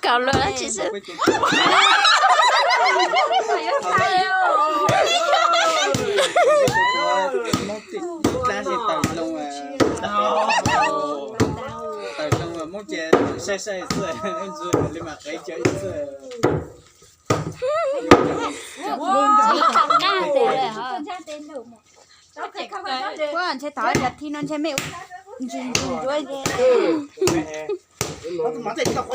Tau lawm tsis xwb. Tab sis tawm zoo, tawm zoo muab ces saib saib xwb, ntxuag li mas qev cawv xwb. Puab ntshe thaum cov thi no ntshe mej ntsis ntsis nruab. Yog tib kawg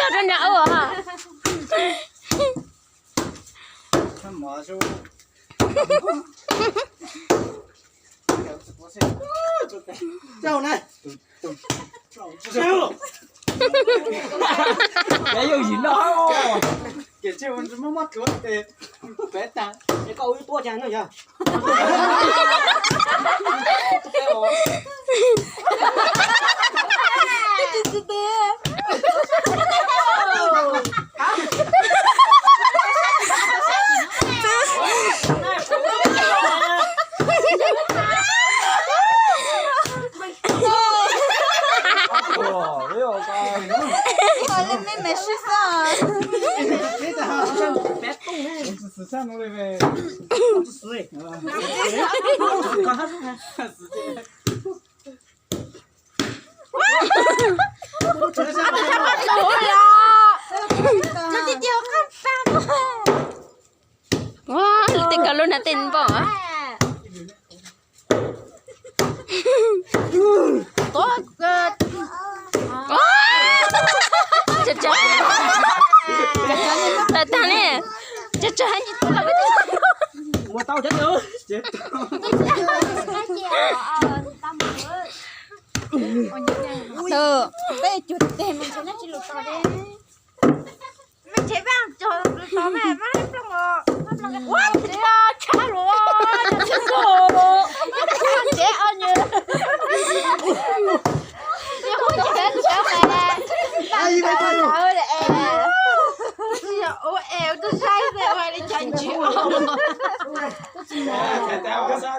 rau nram ub. Yog yim no, koj ua ib tuab cas no yog. Ua, tej kawg lub nrag tej npoj. Tawg tag li, tawg tag. Peb cuag teg mus ntshe nyob tsis lus tod li. Mej tsev vaj tso lus tod mas maj ploog os. Ua tsis tshaj lus, tsev o nyuag.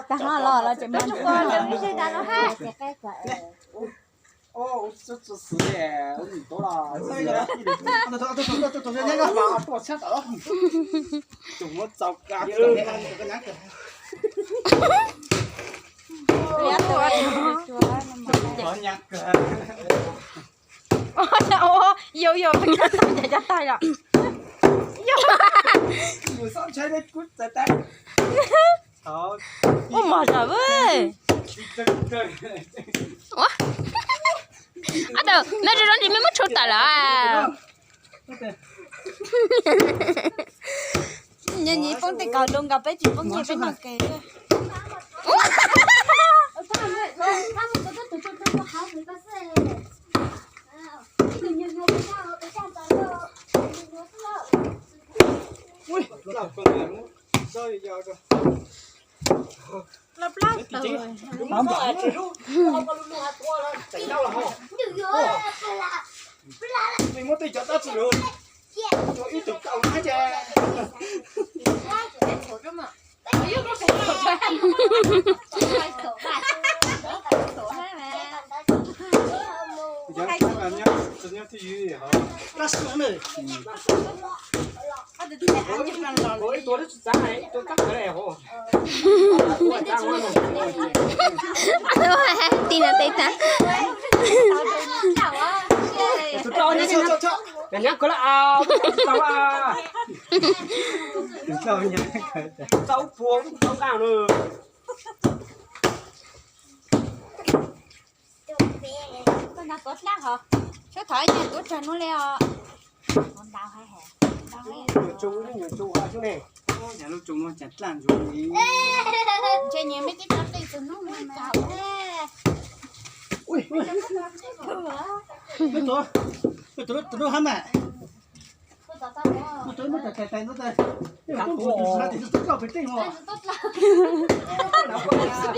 Tag ho los los tsev maj. Yau yau, cov tag los. Ua mos zam. Ua, ab tawm, mej zoo zoo tsis mej muab tshuav tawm lawm. Nyias nyias poob tej kaus dua nkaus peb tsis poob nyias peb noj kev. Muab tej cov dab tsi lawm, ib tug kaus na ces. Tij no tej tag. Txaus puas txaus nqaij lawm. Tshuav thov ib nyuag tuav tsawg hnub li os. Nyuam tsum, nyuam tsum, nyuam tsum ne. Lub tsum no cas dlaj ntsuag li. Ntshe nyias mej tib tug qij tug hnub no mas. Tus lub hab mas. Tus lub tais tais no tas. Tus lub tais tais no tas koj pem tej no.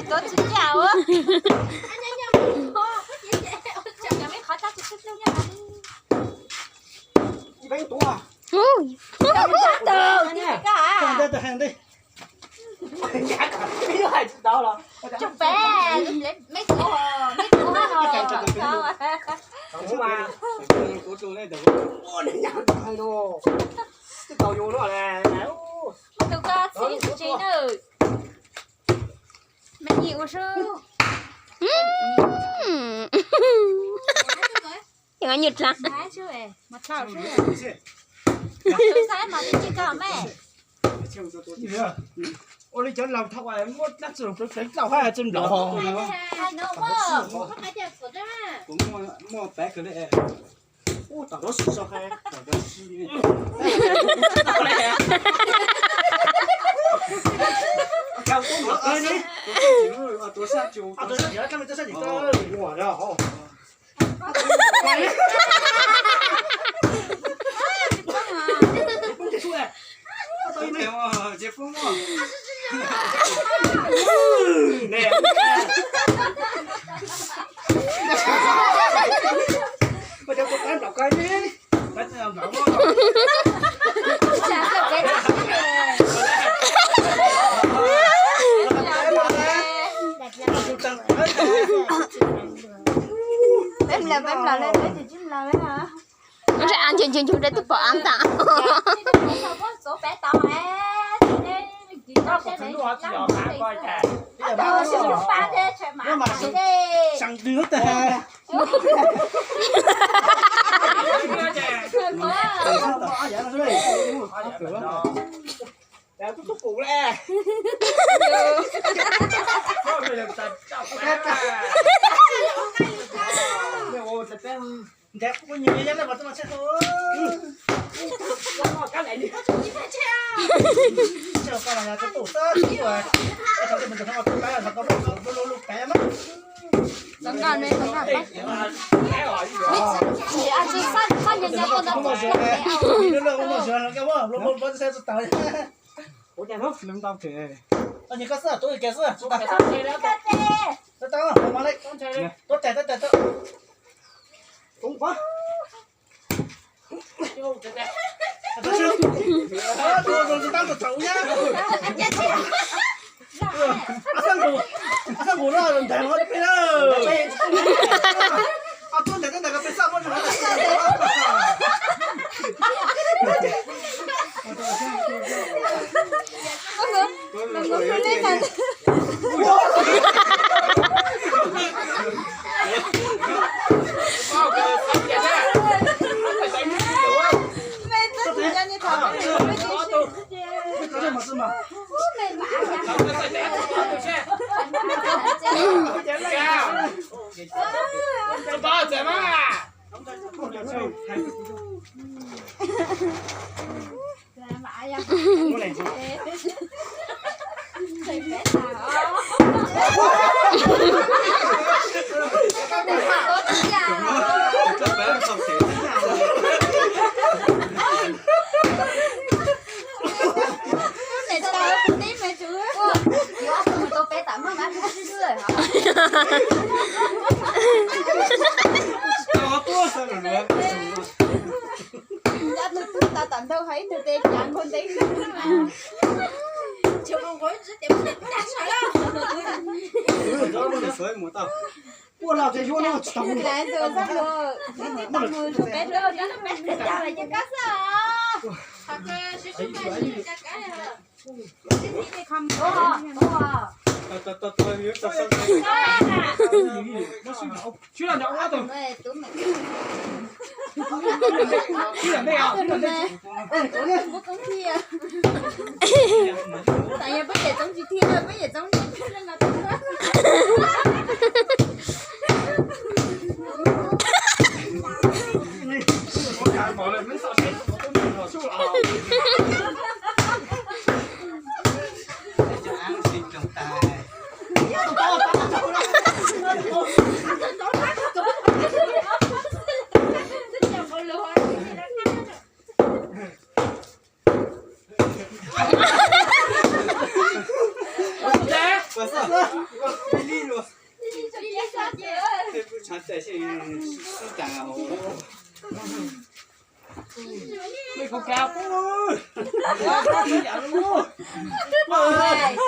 Tuav tsis tau. Ua, tus hais tsis tau los. Tsoom peb, meb kuv, meb kuv ho. Tau yus no le. Tus koj txhib tsis na. Mej ua sub. Ua li cov laus thaum muaj dab tsi los pleev pleev dlaus hab txwj nplaum. Muaj pab kawg li. Peb mlom, peb mlom le, peb tsis mlom le. Ntshe av nchuv nchuv nchuv rau twb pom av ntag. Ua cas no? Nws ntau thiab. Tau nyias koj xwb, tub kiag xwb. Tau, tau, tau, tau. Tub, tub, tub, tub, tau tau nyab. Ab xab nkaus, ab xab nkaus no ntev no peb na. Ab tub ntev tab ntev ko peb xab muab tso. Tus tub tau tam ntau hais ib tug tes cav nkaus ntev. Puaj los ces yuav no tsis tau.